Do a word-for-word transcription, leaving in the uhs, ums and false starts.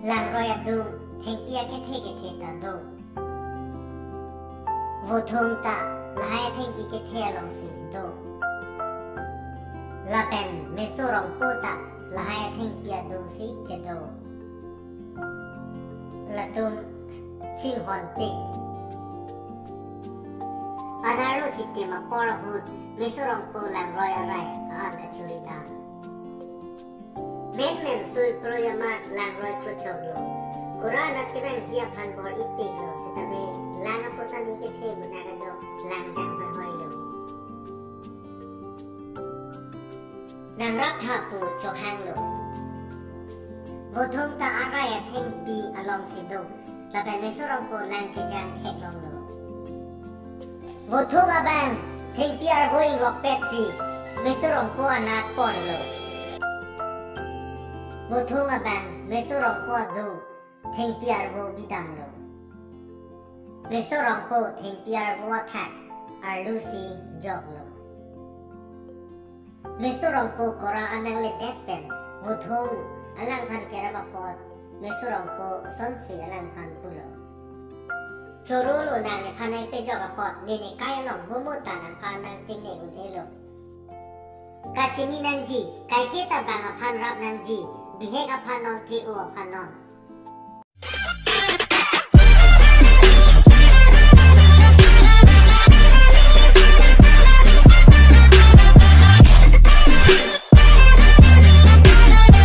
Langroi adung thengpi akethe kethe ta do. Vothung ta lahai athengpi kethe alongsi do. Lapen Meso Rongpo ta lahai athengpi adungsi kedo. Latum chinghonpik. Adarlo chitim apor ahut Meso Rongpo langroi arai an kachuri dam. Menmen sui proi amat langroi klochoklo. Kura anat kevangji aphan bor-ipiklo, sitame lang apotani kethe munak ajok langjang hoihoilo. Nangrap tha pu chohanglo. Vothung ta arai athengpi alongsi do. Lapen Meso Rongpo lang kejang theklonglo. Vothung abang thengpi arvo inglokpetsi Meso Rongpo anat ponlo. Vothung abang Meso Rongpo adung thengpi arvo bidamlo. Meso Rongpo thengpi arvo athak arlusi joklo. Meso Rongpo kora anang ledet pen Vothung alangphan kerap apot Meso Rongpo sonsi alangphan pulo. Chorolo, nang nephan nangpejok apot nene kai along momo ta nangphan nangtingne un-elo. Kachini nangji, kaike ta bang aphan rap nangji, bihek aphan non, the-o aphan non.